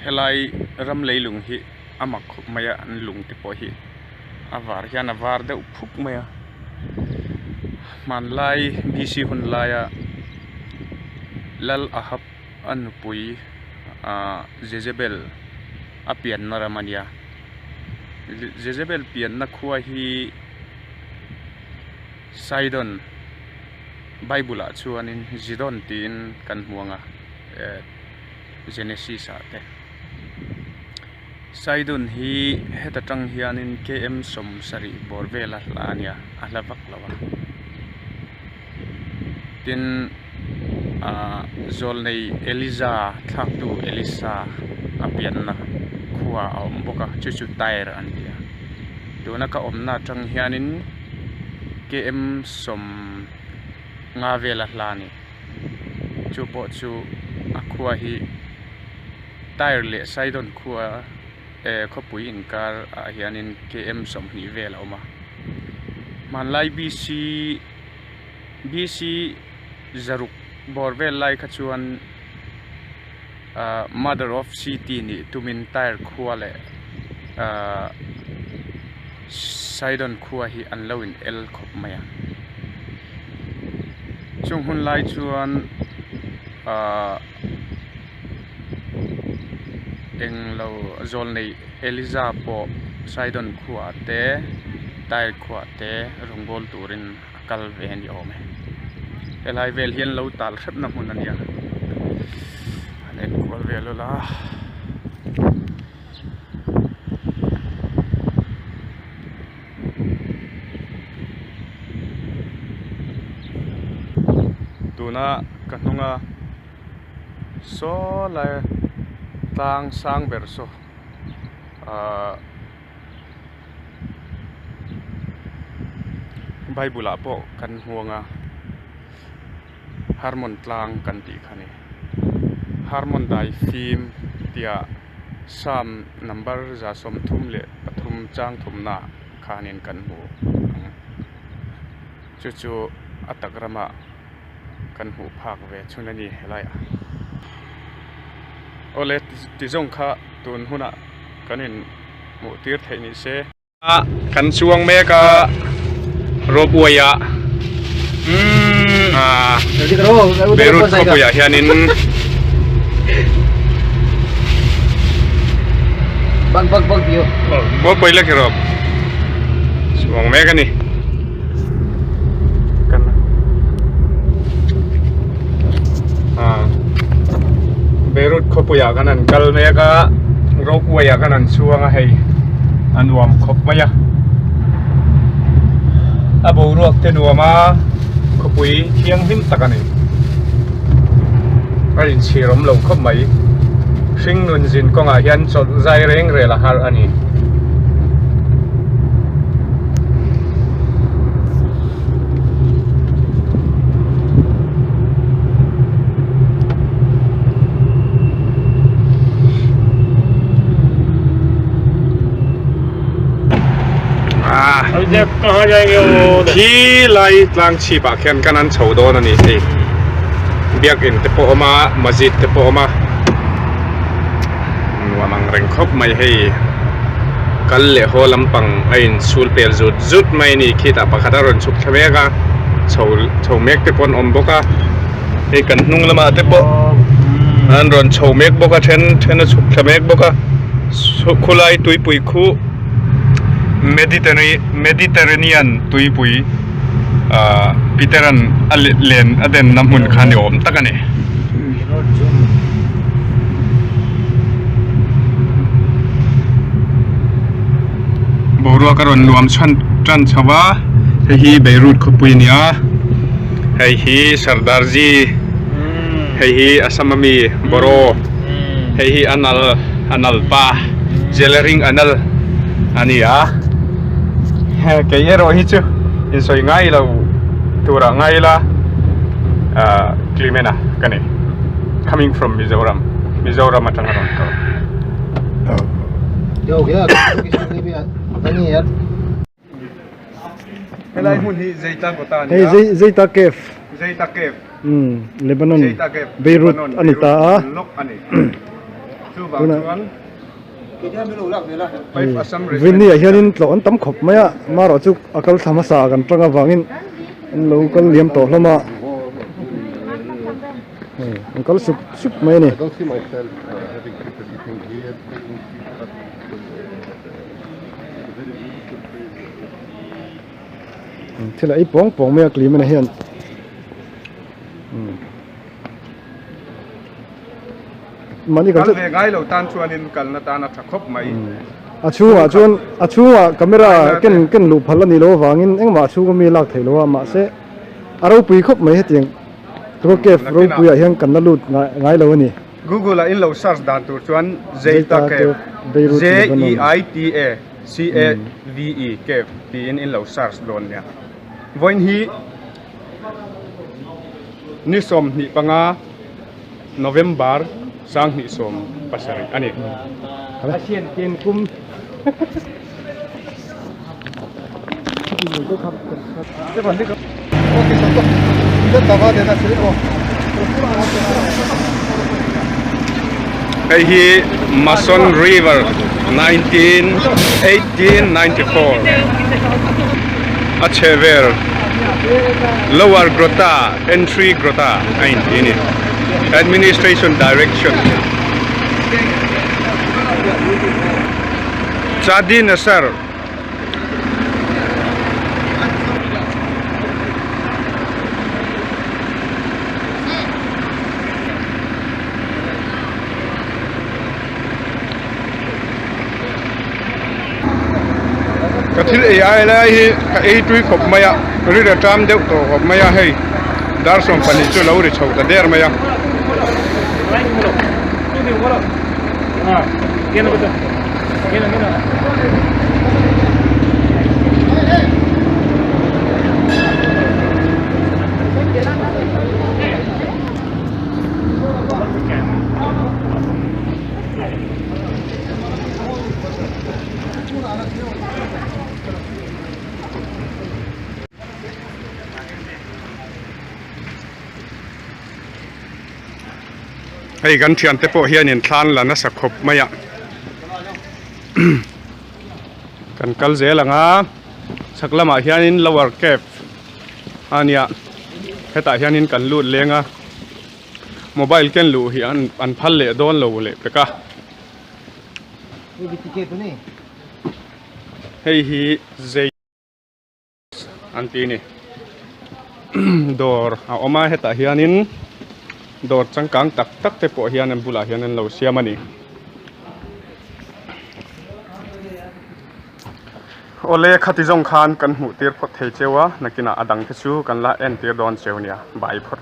Helai ram leilung hi a mak khawp mai a an lung te pawh hi a var hian a var deuh phuk mai a hmanlai B C hun laia Lal Ahab a nupui ahh Jezebel a pianna ram a nia Jezebel pianna khua hi Sidon Bible ah chuanin Zidon tiin kan hmu ang a eh Genesis ah te Sidon hi heta tang hianin km 70 bawr vela hla a nia a hla vak lo a tin ah zawlnei Eliza thlaktu Elisa a pianna khua a awm bawk a chu chu Tyre an ti a tuna ka awmna atang hianin km 50 vela hla a ni. Chu pawh chu a khua hi Tyre leh Sidon khua eh khawpui inkar ah hianin km 20 vel a awm a hmanlai BC BC zaruk bawr vel lai kha chuan ah mother of city nih tumin Tyre khua leh ah Sidon khua hi an lo in el khawp mai a. Chung hun lai chuan ahh englo zawlnei Eliza pawh Sidon khuaah te Tyre khuaah te rawngbâwl turin a kal ve a ni awm e. Helai vel hian lo tal hrepna hmun a nia an enkual vel ula. Tuna ka hnunga saw lai tlang sang ber saw ahh bible ah pawh kan hmu ang a Harmon tlang kan tih kha a ni Harmon dai fim tia Psalm number 133 chang thumna khanin kan hmu ang. Chu chu a tak ramah kan hmuh phak ve chhun a ni helaiah. Awle ti zawng kha tun hunah kan in hmuh tir theih ni se. Kan chuang mek a ropeway ah Beirut khawpuiah hianin chuang mek a ni. Beirut khawpuiah kan han kal mek a ropeway ah kan han chuang a hei a nuam khawp mai a a boruak te nuam a khawpui thianghlim tak a ni a inchhir awm lo khawp mai hringnun zin kawngah hian chawlh zai reng rel a har a ni. Khi lai tlang chhip ah khian kan an chho dawn a ni hei biakin te pawh a awm a masjid te pawh a awm a nuam ang reng khawp mai hei kal leh haw lampang a in chhul pel zut zut mai a ni khitah pakhat a rawn chhuk thla mek a chho chho mek te pawh an awm bawk a hei kan hnung lamah te pawh an rawn chho mek bawk a then then a chhuk thla mek bawk a khulai tuipui khu Mediterranean tuipui ah Peter-a'n a len a denna hmun kha ni awm tak a ni. Boruak a rawn nuam chhan tan chho a hei hi Beirut khawpui a ni a hei hi Sardarji hei hi Assam ami Boro hei hi Anal Anal pa Jellering Anal a ni a kei erawh hi chu insawi ngai lo turah ngai ila ah Clement-a ka ni coming from Mizoram Mizoram atanga rawn kal. Helai hmun hi Zeita kawta a ni a. Hei Zeita Cave. Zeita Cave. Lebanon Zeita Cave. Beirut a ni ta a. Lawk a ni. Chuvang chuan Five Assam Regiment. Vinny ah hianin tlawh an tam khawp mai a, marawh chu a kal thla hmasa ah kan tang avangin an lo kal liam tawh hlawm a, hei an kal sup sup mai a ni. Thil a ei pawng pawng mai a Clement a hian. Mahni Kal ve ngai lo tan chuanin kalna tan a tha khawp mai. A chhungah chuan a chhungah camera ken ken luh phal a nih loh avangin engmah a chhunga mi lak theih lo a mahse a ropui khawp mai hetiang Tuka cave ropuiah hian kan la lut ngai lo a ni. Google ah in lo search dan tur chuan Zeita Cave, J E I T A C A V E Cave tiin in lo search dawn nia. Vawiin hi Ni 25 November 2017 a ni. Hei hi Mason River 1894 a chhehvel Lower Grota Entry Grota a inti a ni. Administration Direction Chadi Nasar Ka thil ei ai lai hi ka ei tui khawp mai a, ri a ṭam deuh tawh khawp mai a hei dar 12 chu lo ri chho ta der mai a. Hei kan thiante pawh hianin thlan la nasa khawp mai a kan kal zel ang a chhak lamah hianin lower cave a nia hetah hianin kan lut leng a mobile ken luh hi an an phal leh dawn lo leh pek a hei hi zei an ti a ni dawr a awm a hetah hianin dawr changkang tak tak te pawh hian an bulah hian an lo siam a ni. Awle khati zawng khan kan hmuh tir phawt thei cheu a nakinah a dang te chu kan la en tir dawn cheu nia bai phawt.